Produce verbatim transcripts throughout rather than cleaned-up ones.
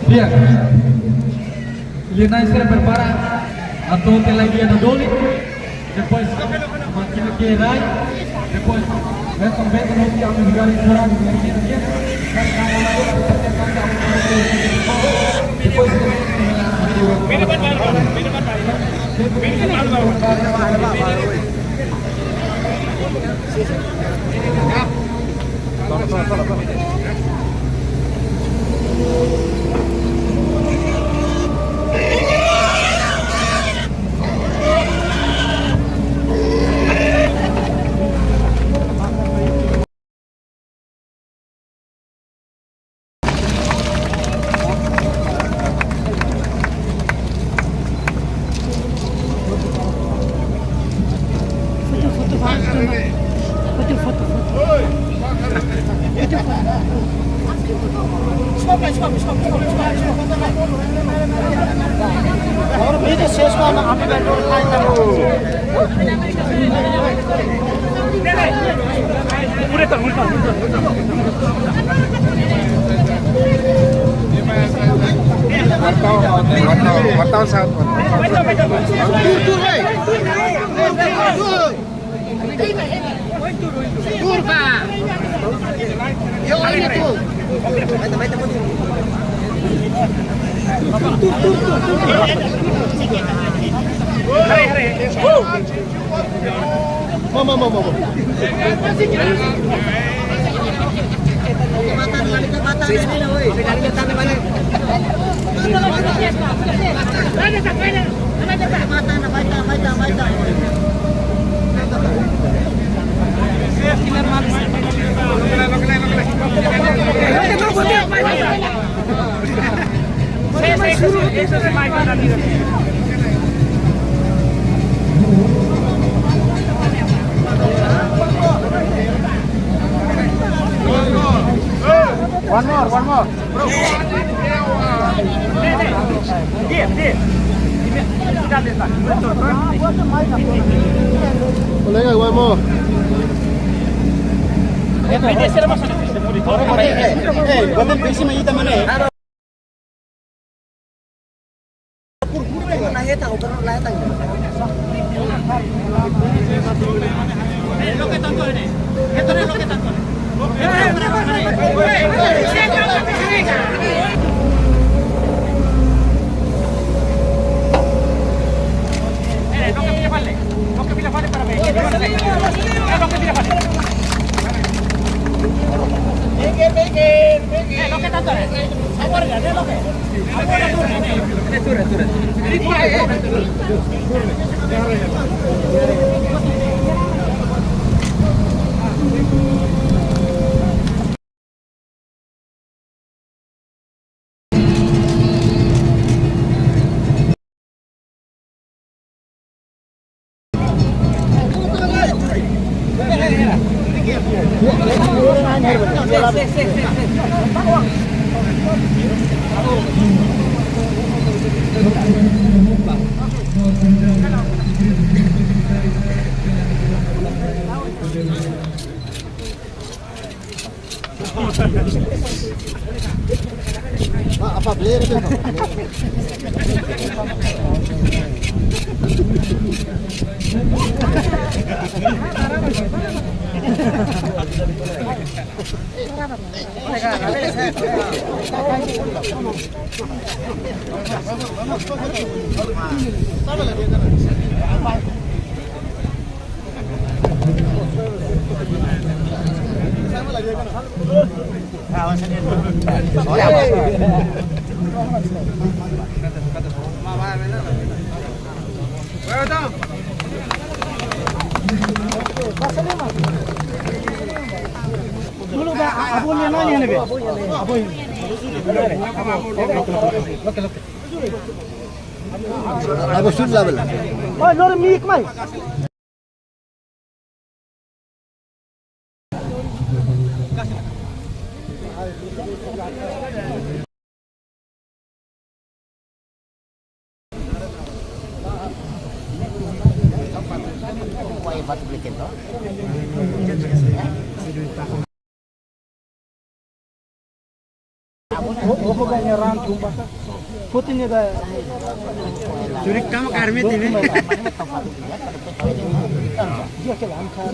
Di'ak. Lia-na'in sira prepara atu tela ida dolin. Depois, mákina ke rai. Depois, beton, beton, no tiang di garis kurang. Depois, Wartawan, wartawan, wartawan, wartawan. Mama, mama, mama. One more, one more. Kolega, one more. Eh, eh, eh, eh, bota em cima aí também, né? Ah, apa beli itu? Dulu dah, abunya nanya nih, Be. Abunya. Abu sudah bela. Oh, lori mik mai. Oho, oho, ganha ran tumba. Putin ida. Surik kamu karmit ini. Dia ke langkah.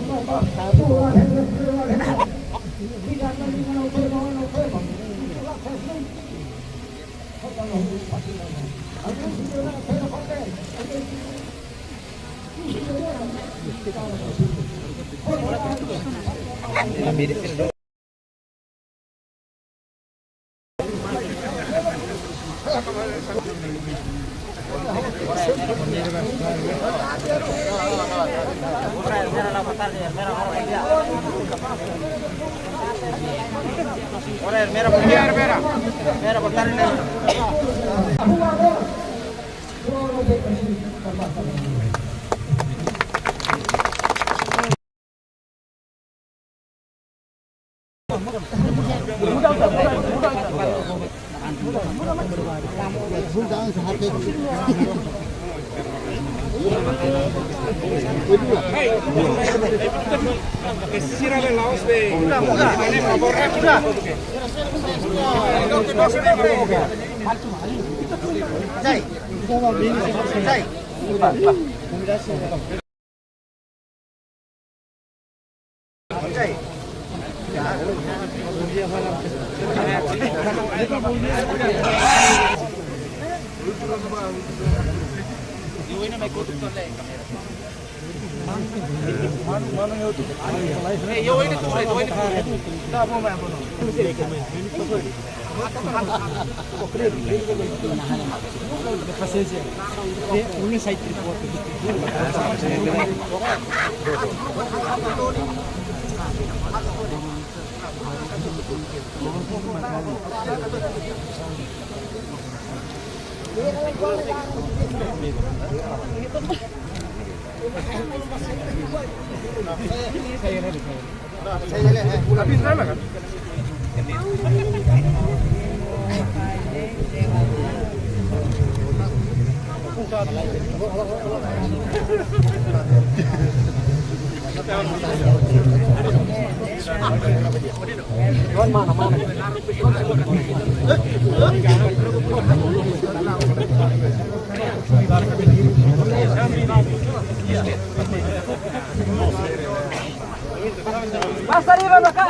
Basta riba, Baka.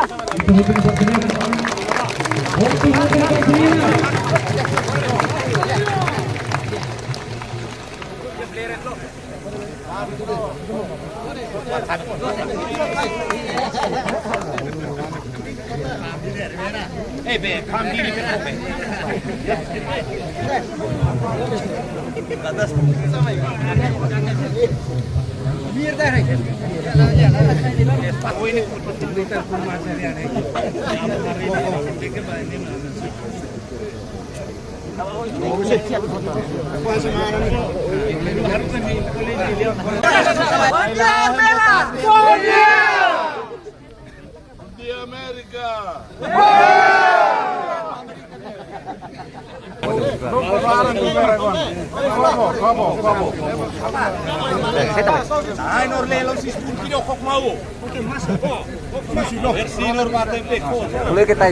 Bom dia, América! Ai, nor lelo sis pun kilo kok mau. Boleh kita.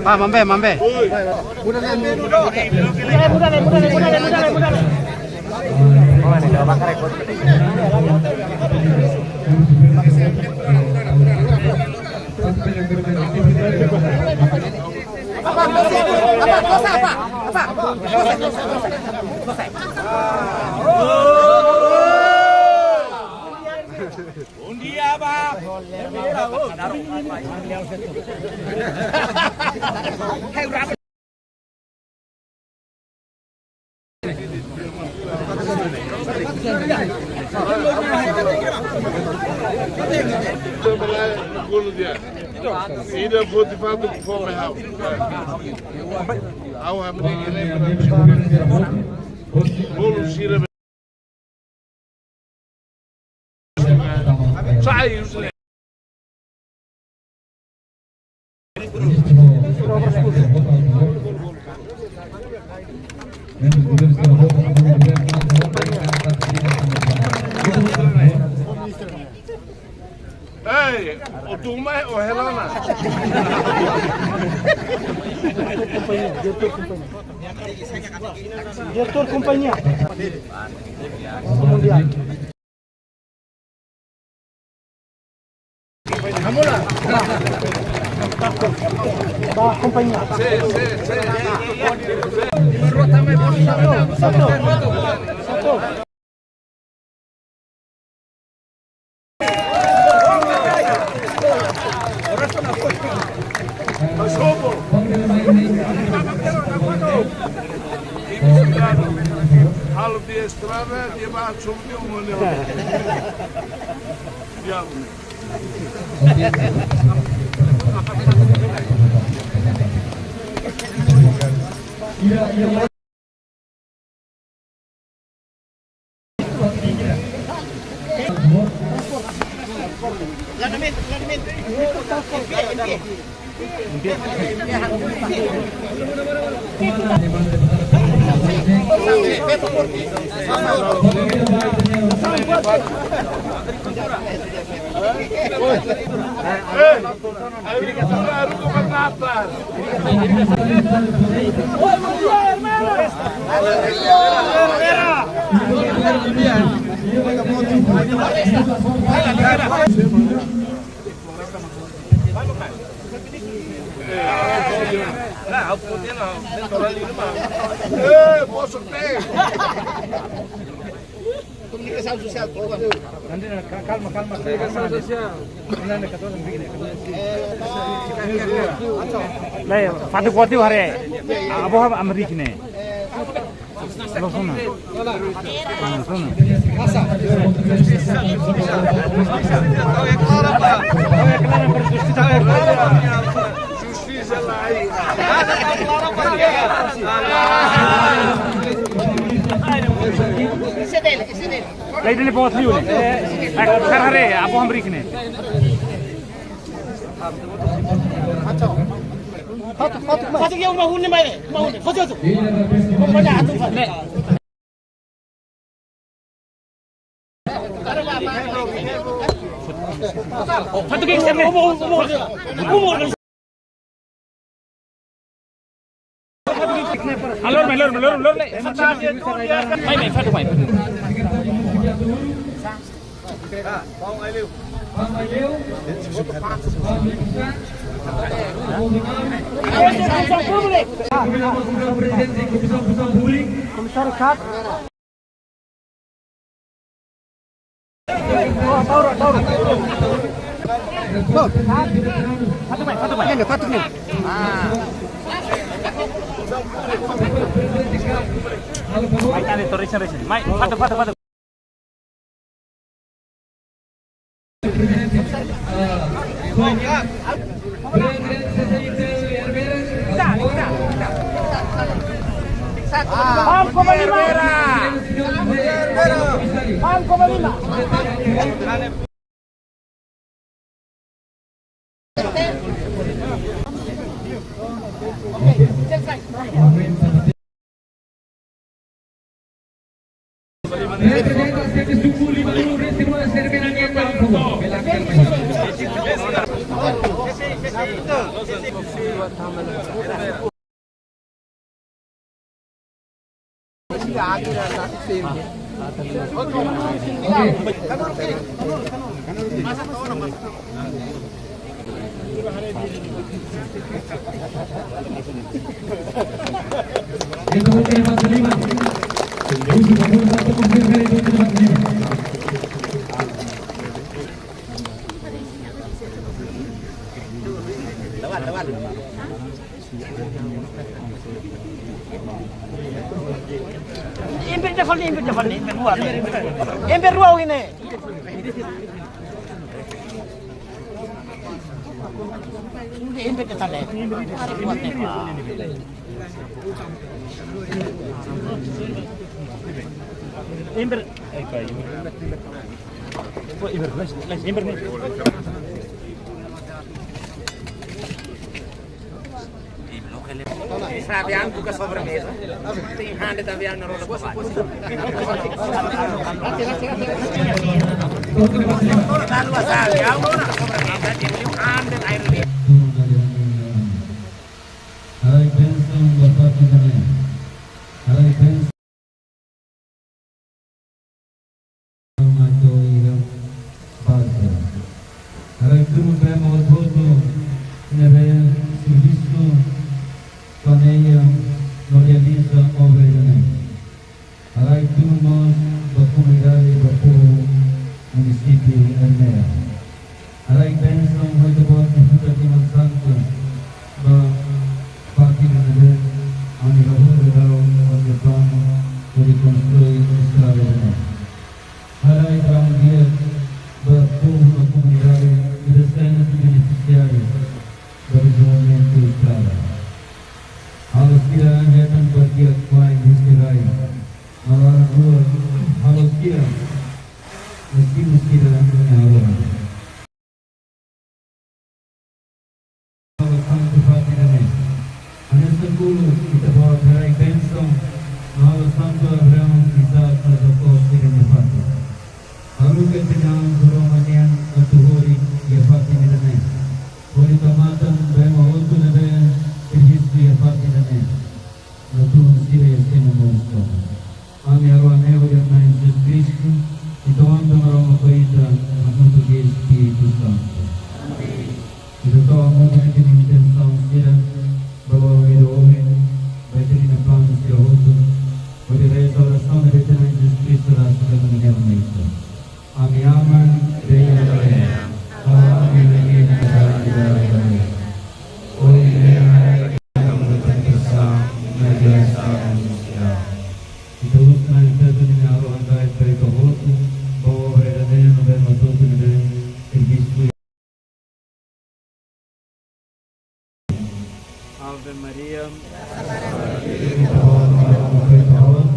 Ah, mambe, mambe. Bom dia, Abah. Ida foti fatu fome hau. Hau hamri kene. Bolu sira. Sai, ei, o tuma o helana. Diretór kompañia. Mundiál. Ba kompañia. Halo di estrada, dia ba subi umone. Ya. Eh, posso ter? Komunikasaun sosiál, por favor. Kalma, kalma, kalma. Komunikasaun sosiál. Lai, fatuk-fatuk haree. Avó hamriik ne'e. Loos ona. Loos ona. Lai, dele bot liu ne'e. Ai, kar haree, avó hamriik ne'e. Fatuk, fatuk, fatuk ya, uma huni mai, uma huni. Fatuk tu. Komponya atu fatuk. Fatuk yang siapa? Uma, uma, uma. Alor, alor, alor, alor. Mai, mai, fatuk, mai. Komisáriu Sat. Fatuk, mai, fatuk, mai. Mai, tadi, torre, torre. Mai, fatuk, fatuk, fatuk. Pam koma lima. Pam koma lima. Ember de fali, ember de fali, ember rua. Ember rua ini. Ember de tale. Ember. Ember. Sira aviaun buka sobremeza. Tem hande também na roda. Lalu asal ya, sobremeza tem hande air. Haraik bensaun ba fatin ida-ne'e. Haraik bensaun. Mai to'o iha baze. Haraik tun ba ema hotu-hotu ne'ebé servisu, planeia no realiza obra ida-ne'e. Haraik tun mós ba komunidade, ba povu munisípiu Ermera. Haraik bensaun hotu-hotu nia futar timan santu ba fatin ida-ne'ebé ami hahú daudaun ho nia planu hodi konstrui estrada ida-ne'e. Haraik raan di'ak ba povu no komunidade ida-ne'ebé sai benefisiáriu ba dezenvolvimentu estrada. Halo sira hetan ba di'ak mai husi rai. Malaran rua, halo sira no simu sira-nia harohan. Halo santu fatin ida-ne'e. Hanesan uluk ita-boot haraik bensaun no halo santu Abraão, Isaac no Jacó sira-nia fatin. Haruka ita-nia an ba Roma nian atu horik iha fatin ida-ne'e. Hodi tau matan ba ema hotu ne'ebé servisu iha fatin ida-ne'e. No tun sira iha sena moris tomak. Ami harohan ne'e hodi Na'i Jesus Kristu, Ita-Boot Maromak, Pai ita, hamutuk ho Espíritu Santu. Ita tau hamutuk ita-nia intensaun sira, ba loloos ida ohin, ba ita-nia planu sira hotu, hodi reza orasaun ne'ebé Na'i Jesus Kristu rasik ba ita-nia Aman, bela bela. Amin, amin, amin, amin. Oi, lera, tentasaun, mas graça anunciar. Ita uza na ita tuni na aro andai pai ka hotu, ba obra ida-ne'e no bem matuto no bem servisu. Ave Maria. Ita boot, Maria, feita boot,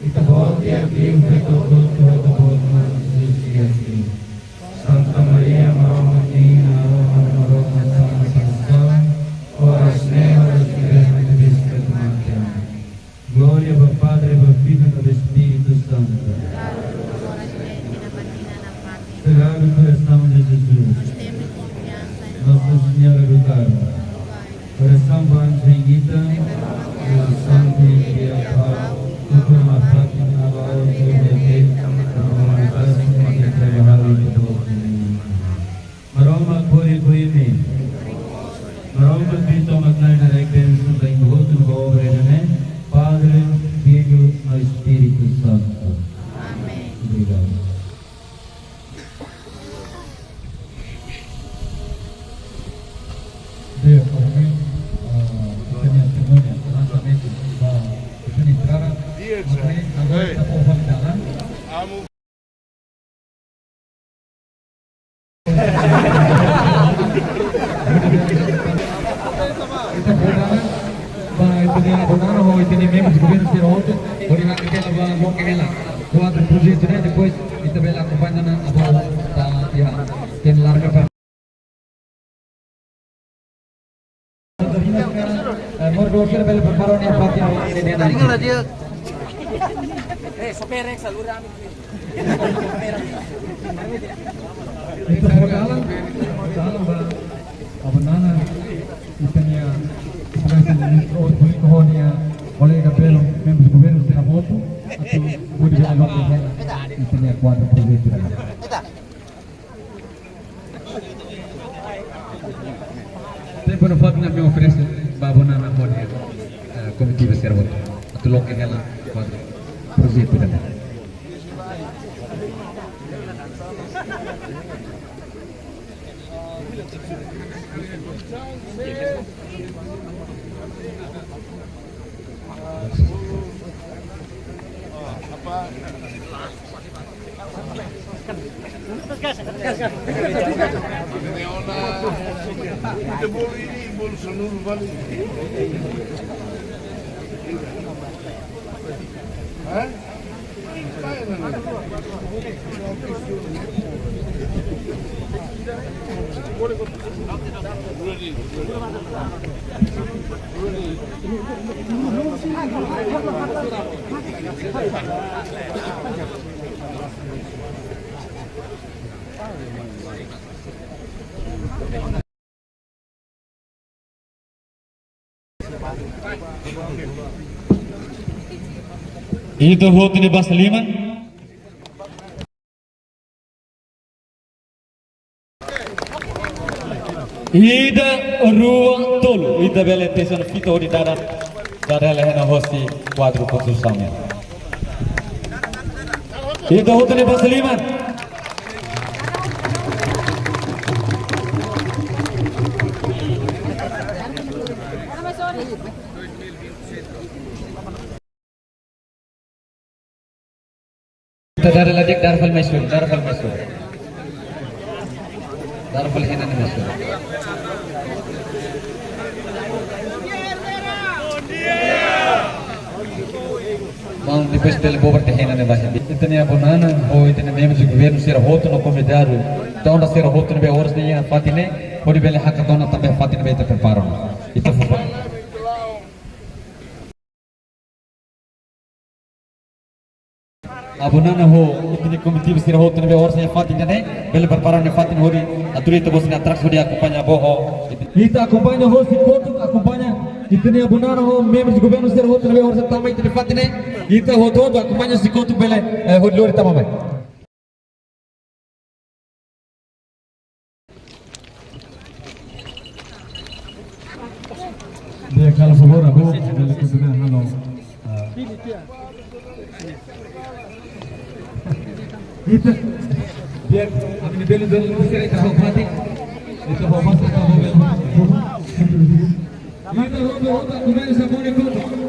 ita boot, e a Bíblia, feita boot, feita boot, mas Jesus e assim. Santa Maria, Maromak nia inan, ora hodi Maromak, Santa Nasaun, oras ne'e, oras ne'ebé, ne'ebé, ne'ebé, ne'ebé, ne'ebé, ne'ebé. Glória ba Padre, ba Filho, no ba Espírito Santo. Sagrado Coração de Jesus. Nossa Senhora do Carmo. Orasaun ba Anju Rainha. Orasaun ba Anju Rainha. Tutu ma Fátima, na hora de ter, na hora de ter, na hora de ter. Maromak kori kori mi. Maromak bito maknai na rek bensaun ba ita hotu no ba obra ida-ne'e. Padre, Filho, no Espírito Santo. Amém. Obrigado. Dia, kami, ah, kita ni semuanya, lansamento, ba, kita ni entrada, dia, maknai, agora ita pode validar, né? Ita boot ona, ba ita-nia abonaran ho ita-nia membru governu sira hotu, hodi hakarak ba loke hela kuadru projetu ne'e, depois ita bele akompaña ona, abo, ba, ya, ken larga pa. Eh, moradór sira bele prepara nia fatin ne'e, ne'e, ne'e. Eh, sopir, eh, saluda ami. Ita fó dalan, dalan ba, ba Nana, ita-nia, ita-nia ministru polítiku ho nia kolega belu, membru governu sira hotu, atu hodi bele loke hela ita-nia kuadru projetu. Tempu no fatin ami oferese ba Nana ho nia, eh, komitiva sira hotu atu loke hela kuadru projetu ida-ne'e. Hah? Ita hotu ne'e basa liman. Ida, rua, tolu. Ita bele tesi ona fita hodi dada, dada hela ona hosi kuadru konstrusaun. Ita hotu ne'e basa liman. Ita dada la di'ak, dada fali mai sura, dada fali mai sura. Dada fali hena ne'e mai sura. Maun, depois bele bobar te hena ne'e ba hende. Ita-nia abo Nana, ho ita-nia membru governu sira hotu no konvidadu. Ita ona sira hotu ne'ebé oras ne'e iha fatin ne'e, hodi bele hakat ona tanba fatin ne'ebé ita prepara. Ita fó ba. Abo Nana ho ita-nia komitiva sira hotu ne'ebé oras iha fatin ne'e, bele prepara nia fatin hodi atu ita-boot sira atraksi hodi akompaña boot. Ita akompaña hosi kotuk, akompaña ita-nia abo Nana ho membru governu sira hotu ne'ebé oras tama ita-nia fatin ne'e. Ita hotu-hotu akompaña hosi kotuk bele, eh, hodi lori tama mai. Di'ak, halo favór, abo, bele kontinua, halo. Ah. Ita, Di'ak, ami-nia belun-belun sira, ita halo fatin, ita halo fatin, ita halo fatin. Ita halo fatin, komesa kone kone.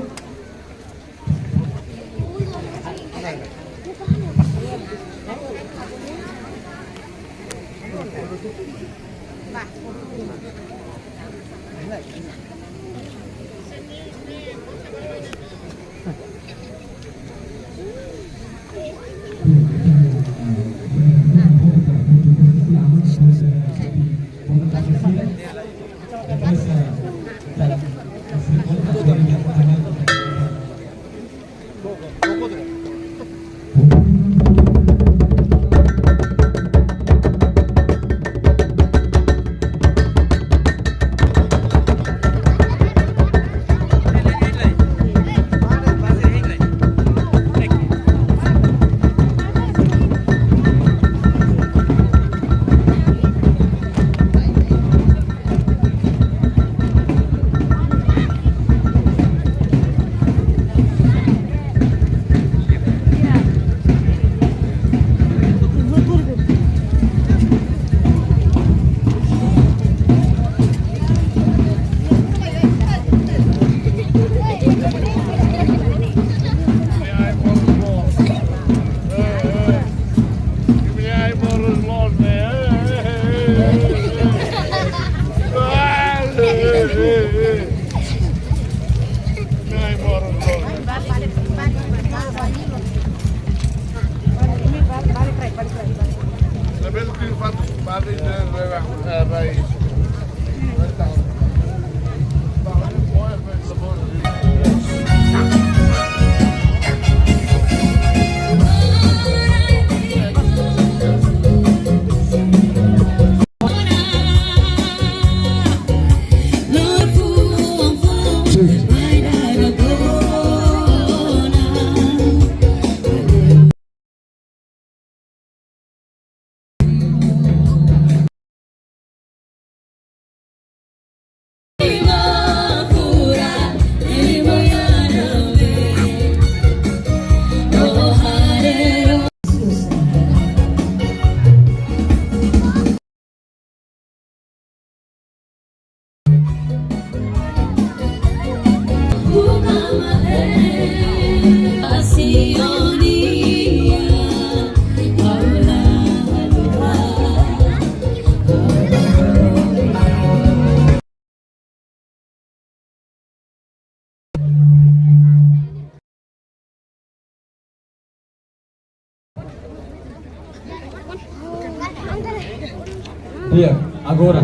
Di'ak, agora,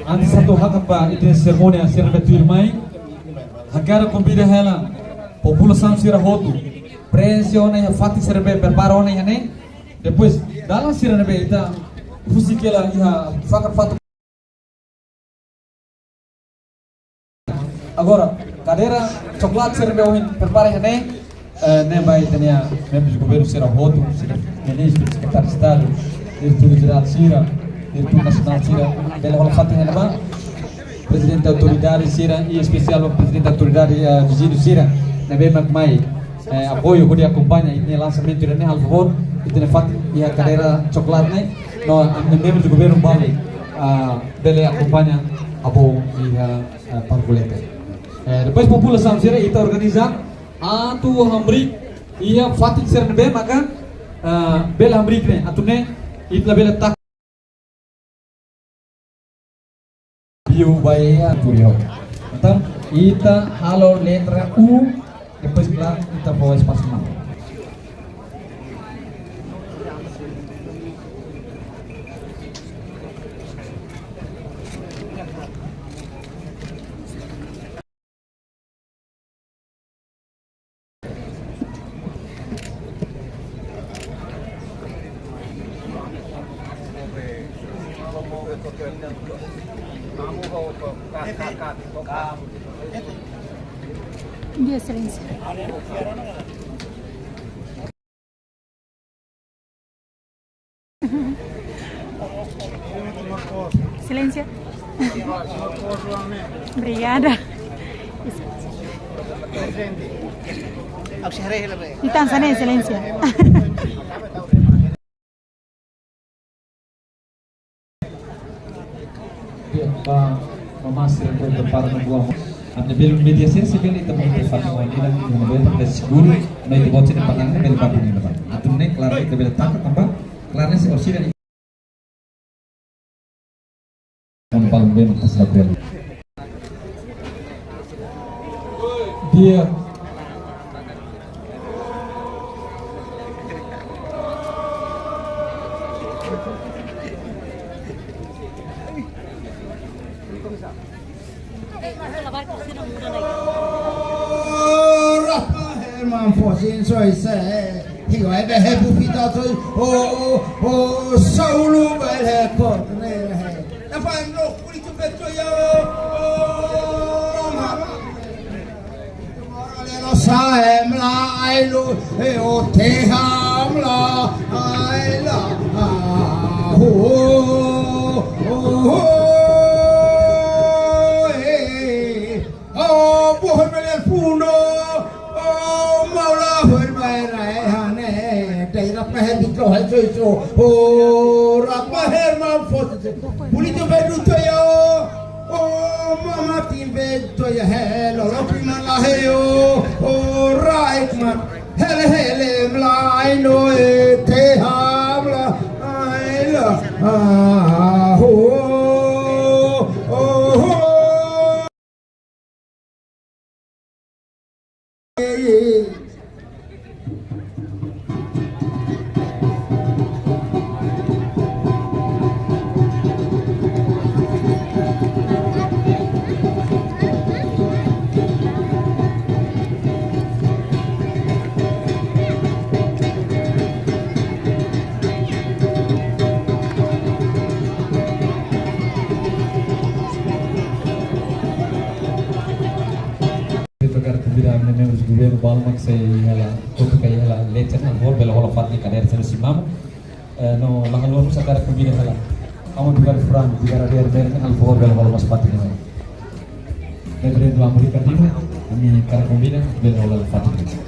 antes atu hakat ba ita-nia serimónia sira ne'ebé tuirmai, hakarak konvida hela populasaun sira hotu, prenxe ona iha fatin sira ne'ebé prepara ona iha ne'e. Depois, dalan sira ne'ebé ita husik hela iha fakat fatuk. Agora, kadeira coklate sira ne'ebé ohin prepara iha ne'e, eh, ne'e ba ita-nia membru governu sira hotu, sira ministru, sekretáriu Estadu, diretór jerál sira, diretór nasionál sira, bele hola fatin iha ne'ebá. Prezidente autoridade sira, i espesiál ba prezidente autoridade, eh, viziñu sira, ne'ebé mak mai, eh, apoiu hodi akompaña ita-nia lansamentu ida-ne'e, halo favór, ita-nia fatin iha kadeira coklate ne'e, no ami-nia membru governu balu, ah, bele akompaña avó iha, eh, palku leten. Eh, depois populasaun sira ita organiza atu hamriik iha fatin sira ne'ebé maka, eh, bele hamriik ne'e, atu nune'e ita labele taka biu ba iha turio. Entaun, ita halo letra U, depois klaru ita fó espasu malu. Di'ak, Exelénsia. Exelénsia. Obrigada. Entaun, hanesan ne'e, Exelénsia. Ba, mamá sira bele prepara ona buat. Ami-nia belun média sira, se bele ita mai prepara ona, ita bele prepara seguru, no ita-boot sira-nia pandangan bele ba duni ba. Atu nune'e klaru ita bele taka tanba klaru ne'e se orsida ni. Tanba bele maka sa bele. Dia. Ora, Herman, fosin soi se. Hiwa ebe hebu fita soi. O, o, o, Saulu bele kontra he. Epandro, kuri tu pecho ya. O, mama. Saem la ai lu, e o te ham la ai la, ah, ho, ho, ho, e, o, buah mele fundo, o, maula hoi mai rai hane, te la pe he biklo hai soi so, o, rapa he ma fo se, bonito vedu toyo. O mama tin be toya helo, lo prima la heyo. O raik ma hele hele mlai no e te habla. Ai la, ah, ho, oh, ho. Ita hakarak konvida ami-nia membru governu balu mak sei hela, kotu kai hela, leten na hol bele hola fatin kadeira sendo simamo. Eh, no, la haluha mós hakarak konvida hela. Amu dugar fran, dugar ader mer, hal hol bele hola mós fatin na. Reverendo Amuri Kadima, ami hakarak konvida, bele hola fatin na.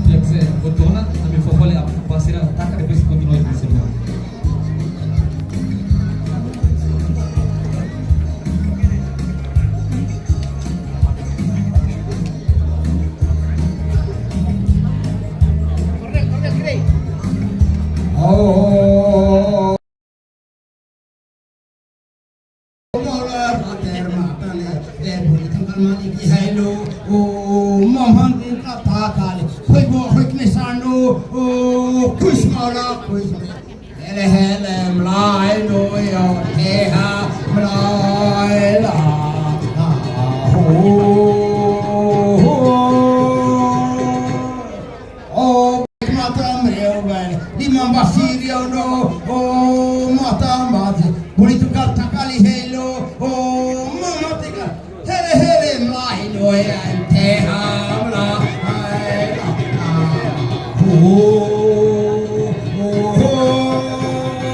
Di'ak, se foto ona, ami fó fali apa sira taka, depois kontinua di sini. Oh. Mola pater mata ne, e buri tangkal mani ki hailo, o mamhan ka ta kali, koi bo, koi knesano, o kuis mala, kuis mala. Hele hele mlai no yo, teha mlai la, ah, ho, ho. O mata meu bai, di mamba sirio no, o mata mate, bonito ka ta kali helo, o mama tika, hele hele mlai no e ante hamla, ai la, ah, oh, oh, oh.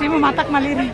Timo matak malirin.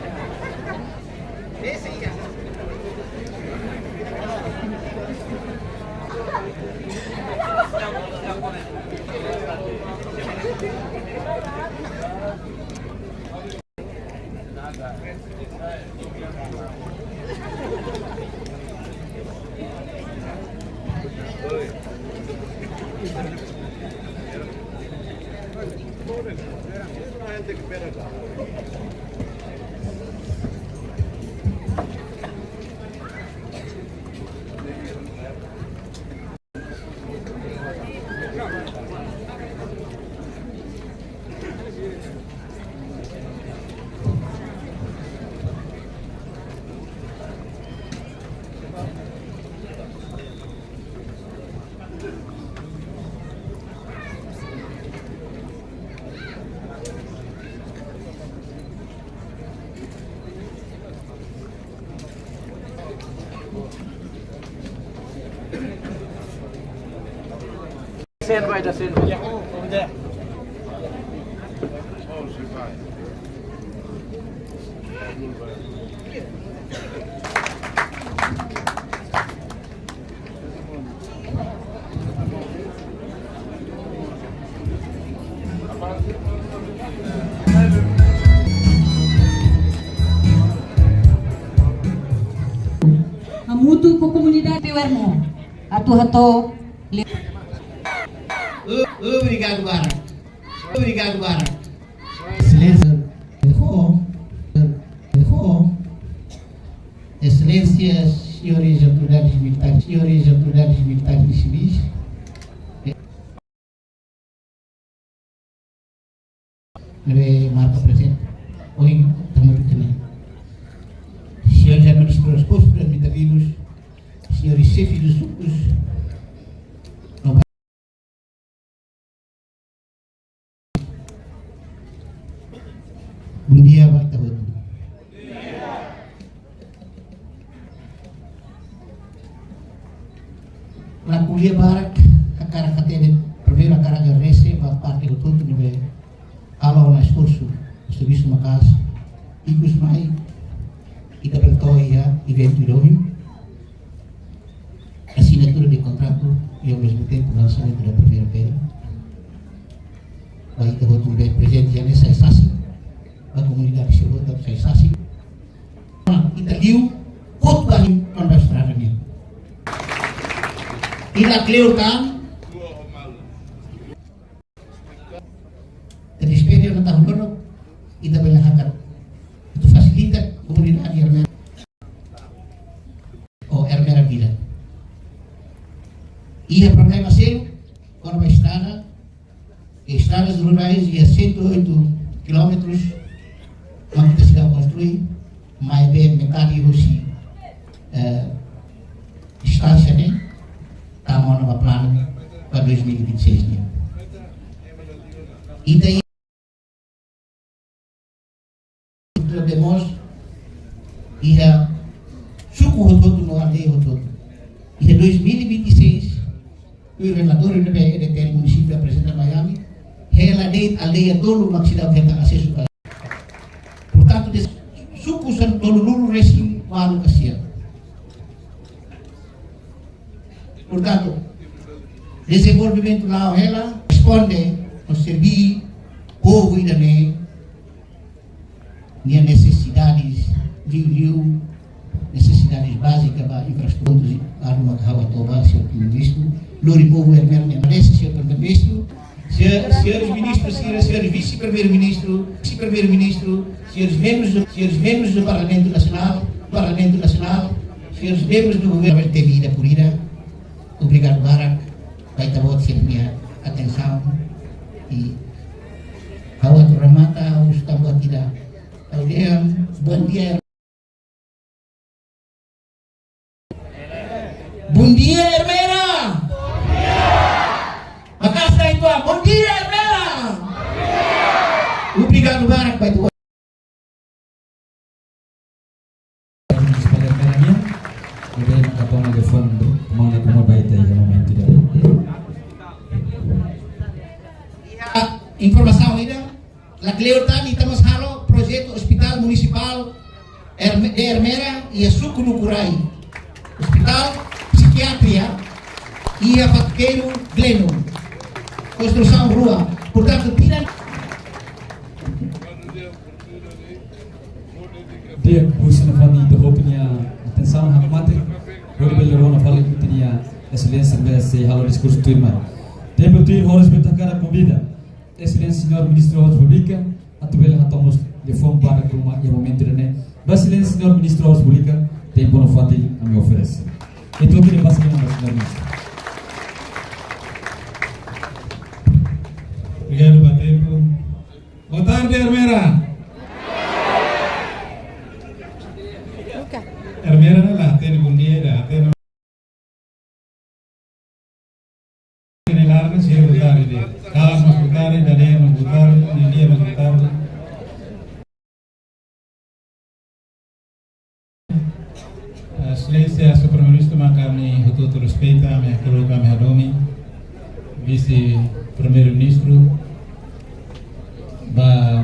Sen vai da sen vai. Hamutuk ho komunidade Wermo. Atu hato'o li- O-, obrigadu barak. Obrigadu barak. Exelénsia, Exelénsia, senhores autoridades militares, senhores autoridades militares e civis. Ne'ebé marka prezente. Ohin, tamo aqui também. Senhores administradores postos administrativos, senhores chefes dos sucos, bom dia ba ita hotu. Lakohi barak, hakarak hatene, primeiru hakarak agradese ba parte hotu-hotu ne'ebé halo ona esforsu, servisu maka'as, ikus mai, ita bele to'o iha eventu ida ohin, assinatura de contrato e ao mesmo tempo lançamento da primeira pedra. Ba ita hotu ne'ebé prezente iha ne'e sai sasin, ba komunidade sira hotu sai sasin. Ita liu, hotu ba iha, kona-ba estrada nian. Ita kleur tan, ita despede ona tahun dodok, ita bele hakat. Atu fasilita komunidade Ermera. Ou Ermera Vila. Iha problema seluk, kona-ba estrada, estradas rurais iha cento e oito quilómetros, mak ita seidauk konstrui, maibé metade husi, eh, distánsia ne'e, tama ona ba planu ba dois mil e vinte e seis nian. Ita Demos, iha suku hotu-hotu no aldeia hotu-hotu. Iha dois mil e vinte e seis, tuir relatóriu ne'ebé E D T L munisípiu aprezenta Miami, hela de'it aldeia tolu mak seidauk hetan asesu ba. Portantu, des-, suku sanulu-resin-ualu ka sia. Portantu, dezenvolvimentu la'o hela, responde, no serví povu ida-ne'e nia nesesidades, liuliu nesesidades bázika ba infraestrutura, atu mak ha'u hato'o ba, señór Primeiru-Ministru, lori povu Ermera ne'e agradese, señór Primeiru-Ministru, señór, señores ministros, señora, señores vice-primeiru-ministru, vice-primeiru-ministru, señores membros do, señores membros do Parlamento Nacional, Parlamento Nacional, señores membros do governo, teve ida por ida. Obrigadu barak ba ita-boot sira-nia atensaun. I ha'u atu remata, ha'u seidauk bá tiha. Ha'u dehan, bom dia. Bom dia, Ermera. Maka'as ka ita-boot. Bom dia, Ermera. Obrigadu barak ba ita-boot. Munisipál Ermera nian, ne'ebé maka toma telefone, manda kuma ba ita iha momentu ida. Ah, informasaun ida, lakleur tan ita mós halo projetu ospitál. Munisipál Erme-, de Ermera iha suku Nukurai. Hospitál Psikiatria iha Fatukeiru Gleno. Konstrusaun rua. Portantu, tinan. Di'ak, husu nafatin ita hotu nia atensaun hakmatek. Hodi bele rona fali ita-nia Exelénsia ne'ebé sei halo diskursu tuirmai. Tempu tuir, ho respeitu hakarak konvida Exelénsia Señór Ministru Obras Públikas atu bele hato'o mós liafuan badak ruma iha momentu ida-ne'e. Ba Exelénsia Señór Ministru Obras Públikas, tempu nafatin ami oferese. Ita hotu basa liman ba Señór Ministru. Obrigadu ba tempu. Boa tarde, Ermera. Ermera ne'e la hatene bondia, la hatene. Ne'e laran sira boa tarde. Kalan mós boa tarde, dadeer mós boa tarde, nia-nia mós boa tarde. Exelénsia Señór Primeiru-Ministru, maka ami hotu-hotu respeita, ami hakru'uk, ami hadomi, Vise-Primeiru-Ministru, ba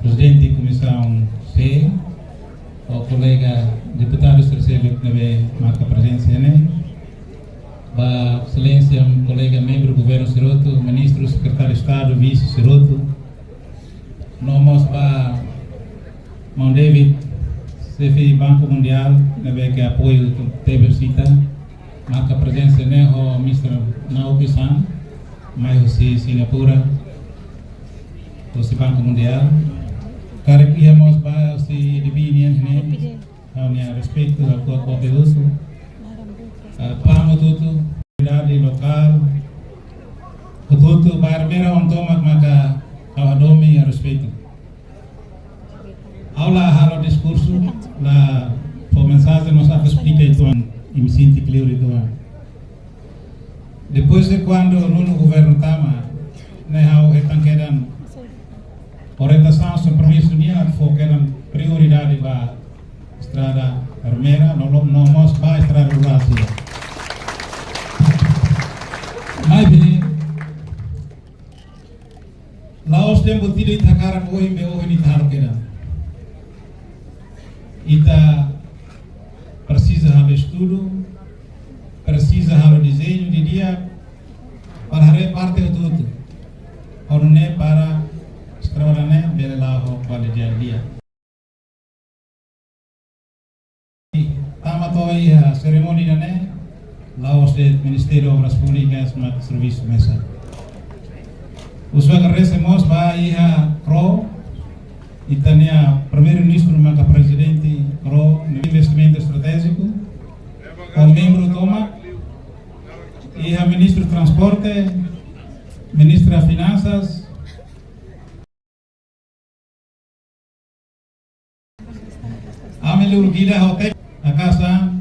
Prezidente Komisaun C, ho kolega deputadu sira seluk ne'ebé marka prezensa ne'e, ba Exelénsia kolega membru governu sira hotu, ministru, sekretáriu Estadu, vise sira hotu, no mós ba Maun David, xefe Banku Mundiál, ne'ebé ke apoiu tebes ita, marka prezensa ne'e ho Mister Naoki-san, mai husi Singapura, husi Banku Mundiál. Karik iha mós ba husi D B nian ne'e, ha'u-nia respeitu, ha'u ko'alia husu. Eh, pamo tutu, komunidade lokál, hotu-hotu ba Ermera oan tomak maka ha'u hadomi, ha'u respeitu. Ha'u la halo diskursu, la fó mensajen, mas ha'u esplika uitoan, imi sente kleur uitoan. Depois de kuandu nonu governu tama, ne'e ha'u hetan kedan orientasaun, kompromisu nian atu fó kedan prioridade ba estrada Ermera, no, no, no mós ba estrada rurál sira. Maibé, la'ós tempu ida ita hakarak ohin be ohin ita halo kedan. Ita presiza halo estudu, presiza halo dezeñu didi'ak, para haree parte hotu-hotu. Ho nune'e para estrada ne'e bele la'o ho kualidade di'ak. Tama to'o iha serimónia ida-ne'e, la'ós de'it Ministériu Obras Públikas maka servisu mesak. Husu agradese mós ba iha KRO, ita-nia Primeiru-Ministru maka prezidente KRO, Investimentu Estratéjiku, ho membru tomak, iha Ministru Transporte, Ministra Finansas, ami liu gida hotel, na kasa,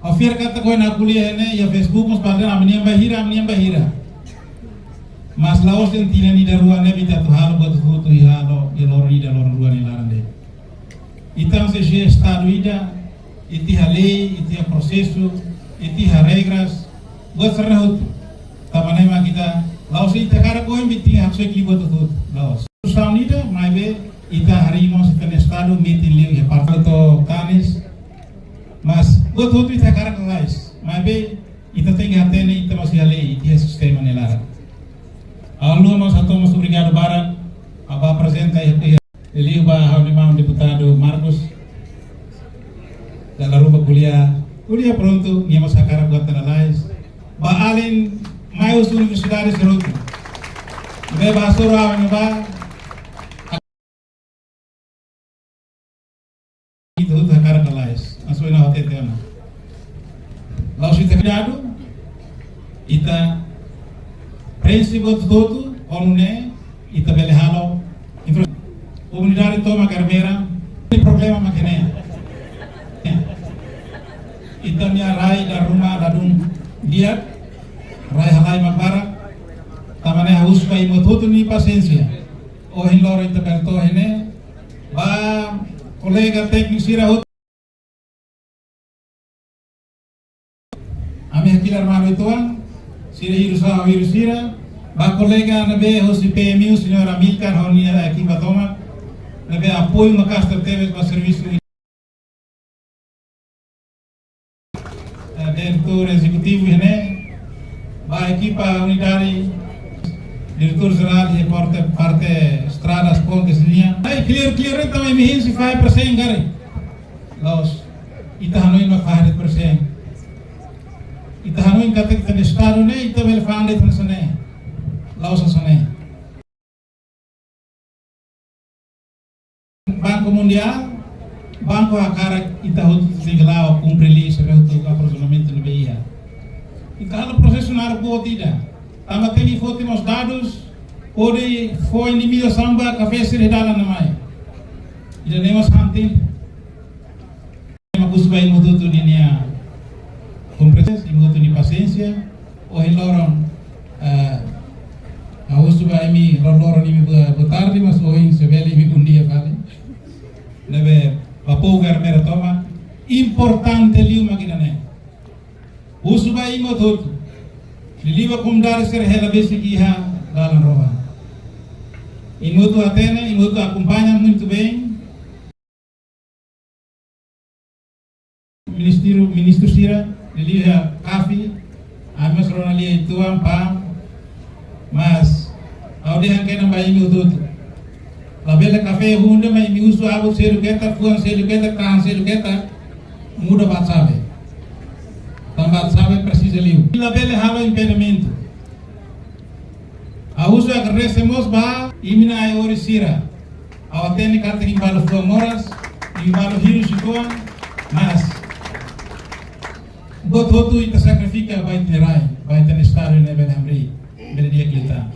ha'u fiar katak ohin ha'u ko'alia ne'e iha Facebook, mós ba dehan ami-nian bainhira, ami-nian bainhira. Mas la'ós de'it tinan ida rua ne'e ita atu halo buat hotu-hotu, halo iha loron ida, loron rua nia laran de'it. Ita hanesan Estadu ida, ita iha lei, ita iha prosesu, ita iha regras, buat sira-ne'e hotu. Tanba ne'e mak ita, la'ós ita hakarak ohin be ita haksoit liu buat hotu-hotu, la'ós. Solusaun ida, maibé ita harii mós ita-nia Estadu metin liu iha parte to'o tanis, mas buat hotu ita hakarak lalais, maibé ita tenke hatene, ita mós iha lei, ita iha sistema nia laran. Ha'u haluha mós hato'o mós obrigadu barak, ha'u bá aprezenta iha, iha, liuliu ba ha'u-nia maun deputadu Marcos. Dala ruma ko'alia, ko'alia prontu, nia mós hakarak buat lalais. Ba alin mai husi universidade sira hotu. Be ba soro awan ba. Ita hotu hakarak lalais, asoi na hotu-hotu ona. La'ós ita kuidadu, ita prinsípiu hotu-hotu, ho nune'e, ita bele halo infra-, komunidade tomak Ermera, nia problema mak ne'e. Ita-nia rai dala ruma ladún di'ak, rai halai mak barak, tanba ne'e ha'u husu ba imi hotu-hotu nia pasiénsia. Ohin loron ita bele to'o iha ne'e, ba kolega tékniku sira hotu. Ami hakilar malu uitoan, sira hirus ha'u hirus sira, ba kolega ne'ebé husi P M U, Señór Amílcar, ho nia ekipa tomak. Ne'ebé apoiu maka'as tebes ba servisu, eh, diretór ezekutivu iha ne'e, ba ekipa unidade, diretór jerál iha parte, parte estradas, pontes, linha. Ai, clear, clear, entaun imi hein sei fahe persen karik? La'ós, ita hanoin mak fahe de'it persen. Ita hanoin katak ita-nia estadu ne'e, ita bele fa'an de'it hanesan ne'e. La'ós hanesan ne'e. Banku Mundiál, banku hakarak ita hotu sei la'o kumpre liu sira hotu aprovizionamentu ne'ebé iha. Ita halo prosesu naruk boot ida. Tanba tenke foti mós dadus, hodi fó indemnizasaun ba kafé sira iha dalan ne'e mai. Ida-ne'e mós han tempu. Ema husu ba imi hotu-hotu ninia kompreensaun, imi hotu-hotu nia pasiénsia. Ohin loron, eh, ha'u husu ba imi loron-loron imi boa, boa tarde, mas ohin se bele imi bom dia fali. Ne'ebé, ba povu Ermera tomak, importante liu mak ida-ne'e. Husu ba imi hotu-hotu. Liuliu ba komunidade sira hela besik iha dalan rua. Imi hotu hatene, imi hotu akompaña muito bem. Ministru, ministru sira, liuliu iha CAFI, ami mós rona lia uitoan, PAM, mas ha'u dehan kedas ba imi hotu-hotu. Labele kafé huun de'it, mas imi husu abut seluk ketak, fuan seluk ketak, tahan seluk ketak, muda ba xave. Tanba xave presiza liu. Labele halo impedimentu. Ha'u husu agradese mós ba imi-nia ai-oan sira. Ha'u hatene katak imi balu fuan moras, imi balu hirus uitoan, mas buat hotu ita sakrifika ba ita-nia rai, ba ita-nia estadu ne'e bele hamriik, bele di'ak liután.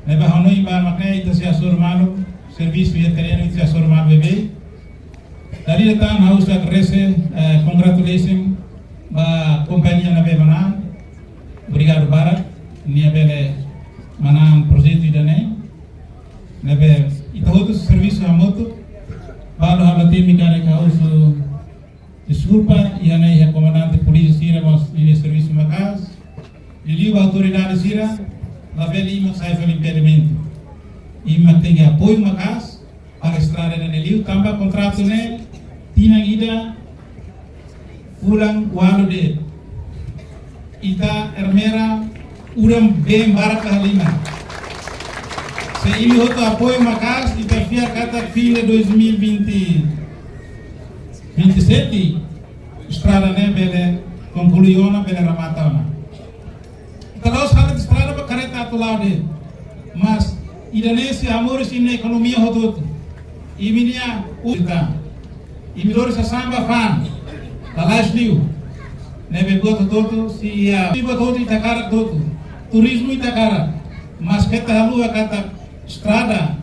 Ne'ebé ha'u hanoin ba mak ne'e ita sei hasoru malu, servisu iha terrenu ita sei hasoru malu beibeik. Dala ida tan ha'u husu agradese, eh, congratulation ba kompañia ne'ebé manán. Obrigadu barak, nia bele manán projetu ida-ne'e. Ne'ebé ita hotu servisu hamutuk. Balu halo timi karik ha'u husu deskulpa, iha ne'e iha komandante polísia sira mós nia servisu maka'as. Liuliu ba autoridade sira, labele imi mak sai fali impedimentu. Imi mak tenke apoiu maka'as, para estrada ne'e liu, tanba kontratu ne'e tinan ida fulan ualu de'it. Ita Ermera udan been barak ka halimar. Se imi hotu apoiu maka'as, ita fiar katak fim de dois mil e vinte, vinte e sete, estrada ne'e bele konklui ona, bele remata ona. Ita la'ós halo estrada ba kareta atu la'o de'it. Mas ida-ne'e sei hamoris imi-nia ekonomia hotu-hotu. Imi-nia uita. Imi lori sasán ba fa'an. Lalais liu. Ne'ebé buat hotu-hotu sei iha. Buat hotu ita hakarak hotu. Turizmu ita hakarak. Mas keta haluha katak estrada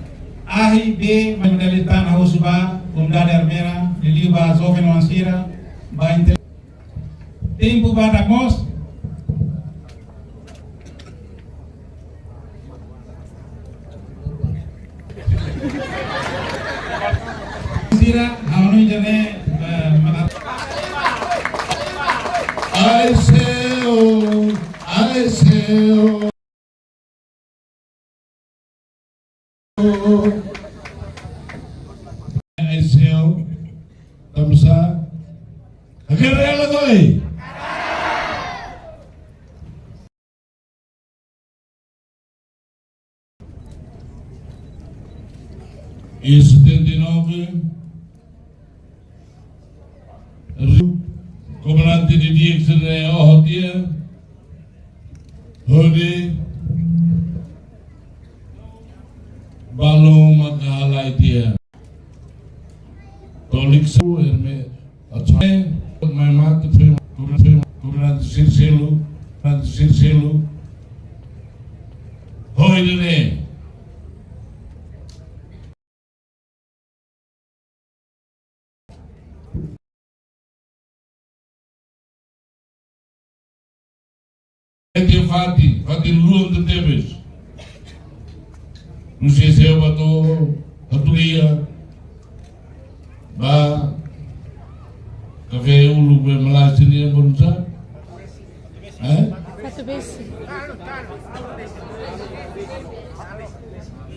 A, B, mai modalidade ha'u husu ba komunidade Ermera, liuliu ba joven oan sira, ba inte-, tempu badak mós. Sira, ha'u hanoin ida-ne'e, eh, mana. Ai seu, ai seu. Ai seu, tanbasá? Hakerrela goi. Em setenta e nove, komandante didi'ak sira-ne'e oho tiha, hodi balun maka halai tiha. Tolik su erme, atsoe, mai matu fe, fe, komandante sira seluk, komandante sira seluk. Hoi dene. Ete fatin, fatin luan tebes. Não sei se eu bato, bato lia, ba, kafé uluk be malasin ya, bom sa? Eh? Fatubesi.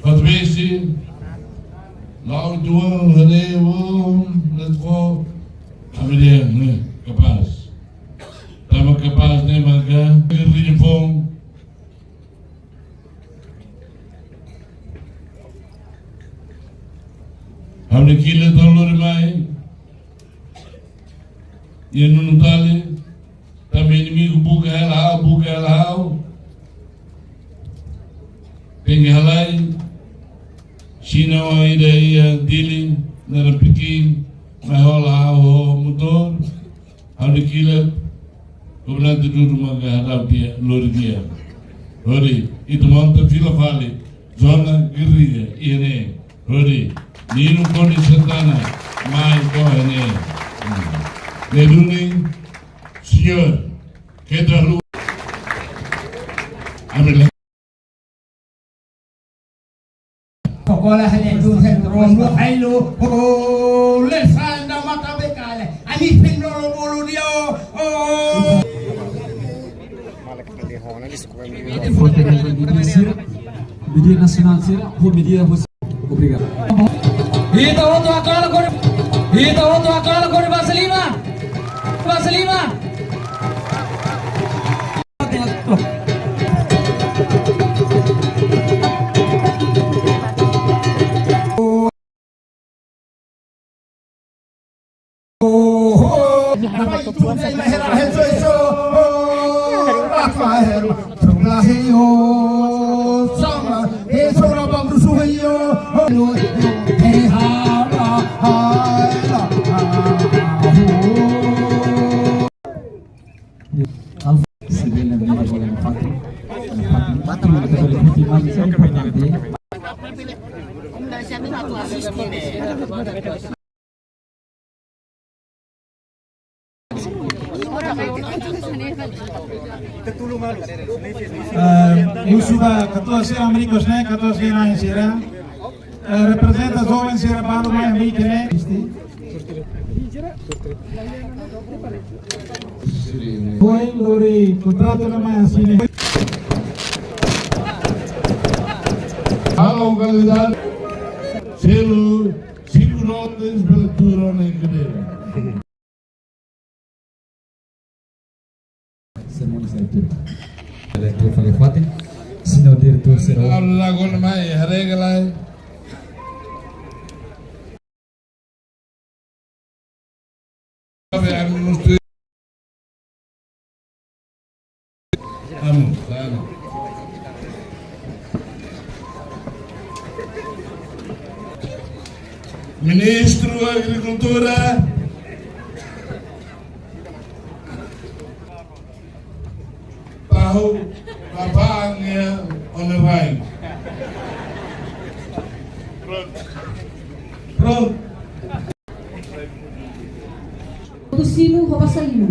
Fatubesi. La'o dua, haree, oh, let's go. Ami dehan, ne'e, kapás. Tanba kapás ne'e maka, gerrilla foun. Ha'u-nia kila tau lori mai. Iha Nunutale, tanba inimigu buka hela ha'u, buka hela ha'u. Tenke halai, sira ida iha Dili, naran Pikin, mai hola ha'u ho motór, ha'u-nia kila, komandante Dudu maka hadau tiha, lori tiha. Hodi, ita monta fila fali, zona gerrilla, iha ne'e. Hodi, Nino Konis Santana, mai to'o iha ne'e. Ne'e duni, señór, keta haluha. Ami la- Pokola hale tu sentro, no, hailu, oh, le sanda mata bekale. Ami sendolo bolu dia, oh. Forte, medida sira, medida nasionál sira, ho medida ho-, obrigadu. Ita hotu hakarak kore, ita hotu hakarak kore basa liman, basa liman. Alfa, se bele mira bola no pátria. No pátria, pátria, ita bele ikuti, mas é importante. Eh, husu ba katuas sira, Amérika ne'e, katuas sira, sira. Eh, reprezenta joven sira balu mai Amérika ne'e. Foin lori kontratu ne'e mai asina. Halo, kandidatu. Selu, cinco notas para tudo na cadeira. Semana sai tudo. Diretór fali fatin, señór diretór sira. Lago mai, haree ka lae. Amu, sana. Ministru Agrikultura. Tahu apa yang on the right? Pronto. Simu ho basa liman.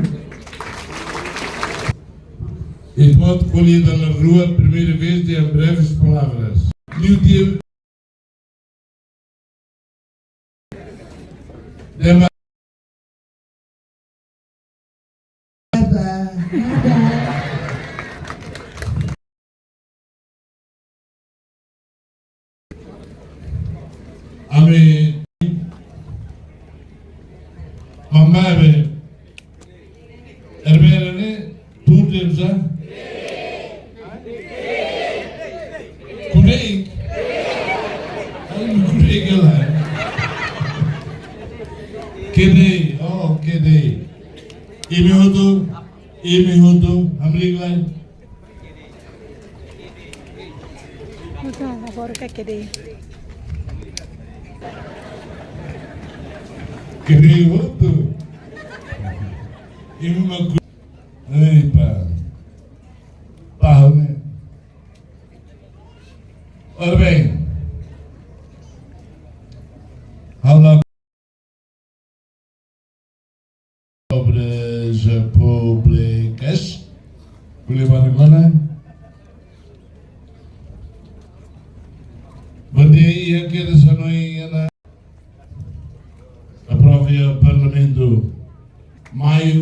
Ita-boot ko'alia dala rua, primeira vez, dehan breves palavras. Liu dia Dema. Ami mamá be. Ervera ne'e, tuur de'it sá? Kudeik. Ai, kudeik hela. Kedei, oh, kedei. Imi hotu, imi hotu, hamriik lai. Udah, lapor ke kedei. Kedei hotu. Imi mak Ei, pá. Pá, né? Ora bem. Halo. Obras Públicas. Boleh bareng mana? Bom dia, iha kedas hanoin iha ne'e. Aprova iha Parlamentu. Maiu.